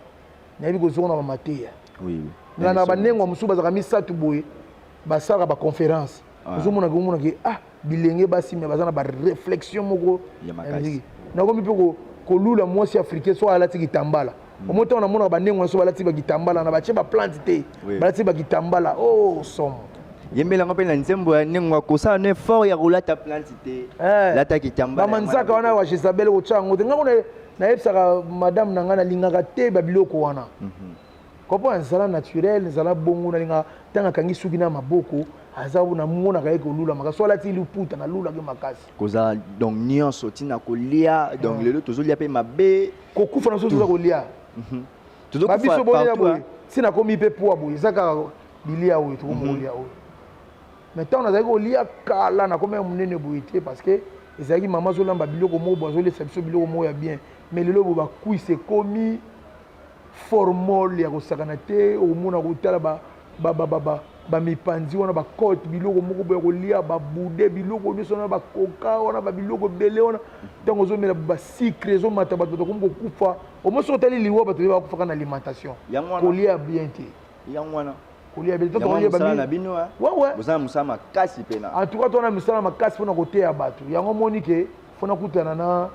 Speaker 3: nayebi kozonga na bamateya. Nalandaka banengwa mosusu bazalaka misato boye, basalaka baconférence. Ozomonaka, omonaka ah bilenge basi me baza na baréflexion moko
Speaker 2: Ya makasi.
Speaker 3: Nakomi mpe kolula mwasi africain so alati kitambala. Omoi ntango namonaka bandengo nyonso balati bakitambala na batie baplante te, balati bakitambala, oh somo.
Speaker 2: Yembelango mpe na nzembo ya ndenge kosala no effort ya kolata plante te. Lata kitambala.
Speaker 3: Bamanzaka wana wa Jezabel kotya yango te. Ngai kuna nayebisaka madame na ngai, nalingaka te babiloko wana. Comprendre, ezala naturel, ezala bongo. Nalingaka ntango akangi suki na maboko, aza namonaka ye kolula makasi. So alati liputa, nalulaki makasi.
Speaker 2: Kozala donc nyonso ntina kolia, donc lelo tozolia mpe mabe.
Speaker 3: Kokufa na so toza kolia.
Speaker 2: Tozokufa
Speaker 3: babiso bolia
Speaker 2: partout,
Speaker 3: boye
Speaker 2: hein.
Speaker 3: Ntina komi mpe poa boye, eza kaka bilia oyo tokomi kolia oyo. Mais ntango nazalaki kolia kala, nakomi ya monene boye te, parce que ezalaki mama azolamba biloko moko boye, azolesa biso biloko moko ya bien. Mais lelo boye bakwisi ekomi formol ya kosakana te. Okomona kotala bamipanzi wana, bacote, biloko moko boye ya kolia, babude, biloko nyonso wana, bakoka wana, babiloko ebele wana. Ntango ozomela basucre, ezomata, bato bakomi kokufa. Omo soki otali liwa, bato bakufaka na alimentation.
Speaker 2: Yango wana.
Speaker 3: Kolia bien te.
Speaker 2: Yango wana.
Speaker 3: Kolia bien te.
Speaker 2: Yango wana mosala na bino, hein.
Speaker 3: Ouais.
Speaker 2: Bozala mosala makasi mpena.
Speaker 3: En tout cas tona misala makasi mpona koteya bato. Yango moni ke fona kutana na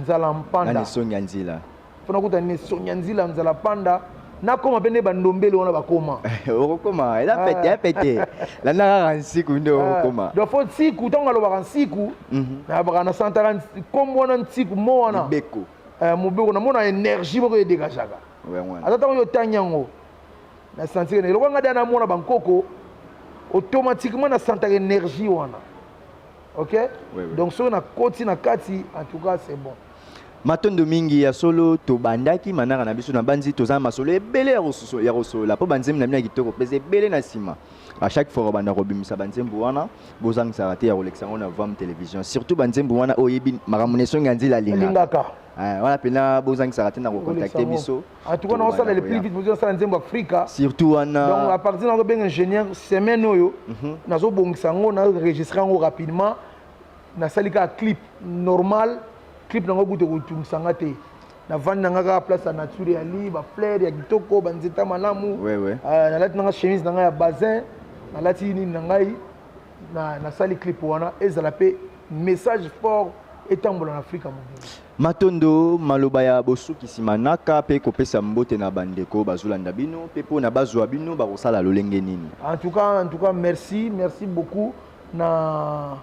Speaker 3: nzala mpanda.
Speaker 2: Nani songi ya nzila.
Speaker 3: Fona kutana na songi ya nzila, nzala panda, nakoma mpe nde bandombele wana bakoma.
Speaker 2: Okokoma, eza pete ya pete, landa kaka nsiku nde okokoma.
Speaker 3: Donc fo nsiku, ntango alobaka nsiku, nalobaka nasantaka nkombo wana nsiku mo wana.
Speaker 2: Mibeko.
Speaker 3: Mobeko, namona énergie moko edégageaka.
Speaker 2: Yango wana.
Speaker 3: Ata ntango oyo otangi yango, nasantike na eloko nga da namona bankoko, automatiquement nasantaka énergie wana, ok.
Speaker 2: Oui.
Speaker 3: Donc soki nakoti na kati, en tout cas c'est bon.
Speaker 2: Matondo mingi ya solo. Tobandaki manaka na biso na banzi, toza na masolo ebele ya kosolola mpo banzembo na bino ya kitoko mpenza ebele na nsima. À chaque fois banda kobimisa banzembo wana, bozangisaka te ya kolekisa yango na Vam Télévision, surtout banzembo wana oyo oyebi makambo na esongi ya nzela alingaka.
Speaker 3: Alingaka.
Speaker 2: Ah, wana mpena bozangisaka te na kocontacte biso.
Speaker 3: En tout cas naosala le plus vite possible, nasala nzembo Afrika.
Speaker 2: Surtout wana.
Speaker 3: Donc à partir nakobenga ingénieur semaine oyo, nazobongisa yango, naenregistre yango rapidement, nasali kaka clip normal. Clip nango kutu ekotungisa nga te. Navandi na nga kaka place ya nature, ya li bafleur ya kitoko, banzeta malamu. Nalati nanga chemise na ngai ya bazin, nalati nini na ngai, nasali clip wana, ezala mpe message fort, etambola na Afrika mobimba.
Speaker 2: Matondo. Maloba ya bosukisi manaka mpe kopesa mbote na bandeko bazolanda bino mpe mpona bazwa bino bakosala lolenge nini?
Speaker 3: En tout cas, merci, merci beaucoup na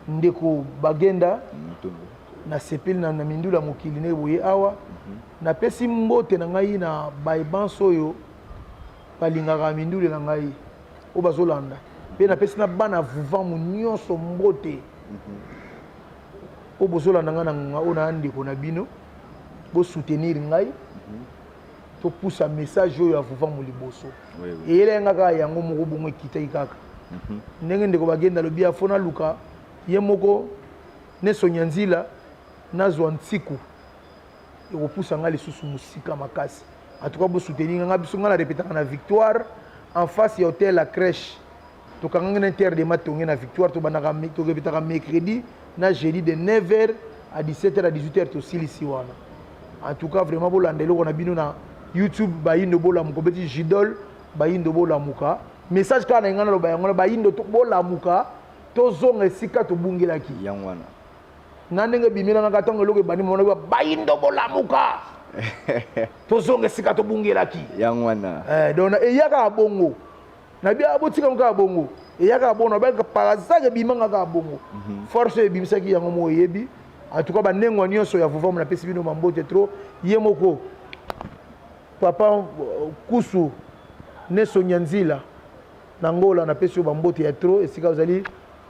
Speaker 3: ndeko Bagenda.
Speaker 2: Matondo.
Speaker 3: Nasepeli na mindulu ya mokili ndenge boye awa. Napesi mbote na ngai na baebanse oyo balingaka mindule na ngai, oyo bazolanda mpe. Napesi na bana vuvamu nyonso mbote oyo bozolanda ngai na ngonga oyo. Na ndeko na bino, bosoutenir ngai, topusa message oyo ya vuvamu liboso. Eyelaki nga kaka yango moko bongo, ekitaki kaka ndenge ndeko Bagenda alobi, afo naluka ye moko nesonya nzila, nazwa ntiku ekopusa ngai lisusu mosika makasi. En tout cas bosoutenir nga. Biso ngai na répétaka na Victoire, en face ya hôtel La Crèche. Tokangaki na inter de Matonge na Victoire. Tobandaka, torépétaka mercredi na jeudi de 9h à 17h, à 18h tosilisi wana. En tout cas vraiment bolanda eloko na bino na YouTube, Bayindo Bolamuka. Obeti Jidol Bayindo Bolamuka, message kaka na ngai naloba yango na bayindo bolamuka, tozonga esika tobungelaki.
Speaker 2: Yango wana.
Speaker 3: Na ndenge ebimelangaka ntango eloko ebandi, mona bayindo bolamuka, tozonga esika tobungelaki.
Speaker 2: Yango wana.
Speaker 3: Donc eya kaka bongo, nabi botika kaka bongo, eya kaka bongo, nabaka par hasard ebimanga kaka bongo. Force oyo ebimisaki yango moko eyebi. En tout cas bandengwa nyonso ya vuvamu, napesi bino mambote trop. Ye moko papa Kusu Nesonya Nzila. Na Angola, napesi yo bambote ya trop esika ozali.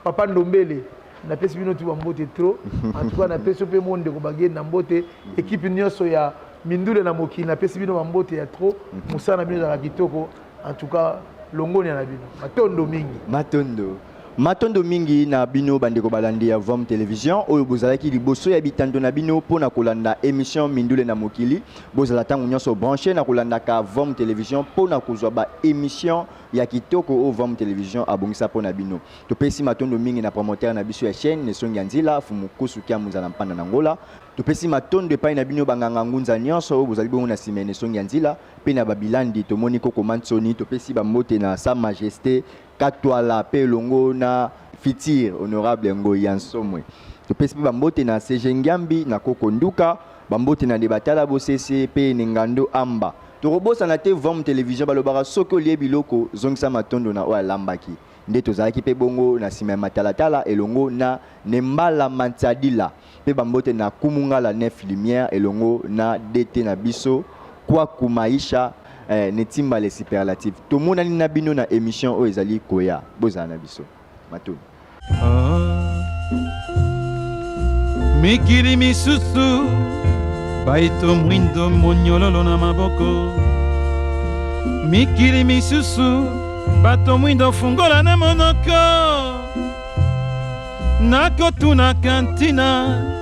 Speaker 3: Papa Ndombele, napesi bino tu bambote trop. En tout cas, napesi yo mpe mo ndeko bageni na mbote. Équipe nyonso ya Mindule na mokili, napesi bino bambote ya trop. Mosala na bino ezalaka kitoko. En tout cas, longonia na bino, matondo mingi.
Speaker 2: Matondo. Matondo mingi na bino bandeko balandi ya Vom Television oyo bozalaki liboso ya bitando na bino mpo na kolanda émission Mindule na mokili. Bozala ntango nyonso branché na kolandaka Vom Television mpo na kozwa ba émission ya kitoko oyo Vom Television abongisa mpo na bino. Topesi matondo mingi na promoteur na biso ya chaîne Nesongi ya Nzila, Fumu Kusu Kia Munzala Mpanda na Ngola. Topesi matondo epai na bino banganga ngunza nyonso oyo bozali bongo na nsima ya Nesongi ya Nzila mpe na babilandi. Tomoni Koko Mansoni, topesi bambote na Sa Majesté Katwala mpe elongo na futur honorable Ngoyi ya Nsomwe. Topesi mpe bambote na CG Ngiambi na Koko Nduka, bambote na Debatala Bosese mpe Nengando Amba. Tokobosana te Vom Television, balobaka soki olie biloko zongisa matondo na oyo alambaki. Nde tozalaki mpe bongo na nsima ya matalatala elongo na Nembala Mantiadila mpe bambote na Kumungala Nef Lumière elongo na DT na biso Kwaku Maisha eh, Netimba le superlatif. Tomonani na bino na emission oyo ezali koya. Bozala na biso. Matondo.
Speaker 1: Oh. Mikili misusu baito mwindo monyololo na maboko, mikili misusu bato mwindo fungola na monoko. Nakotunaka ntina.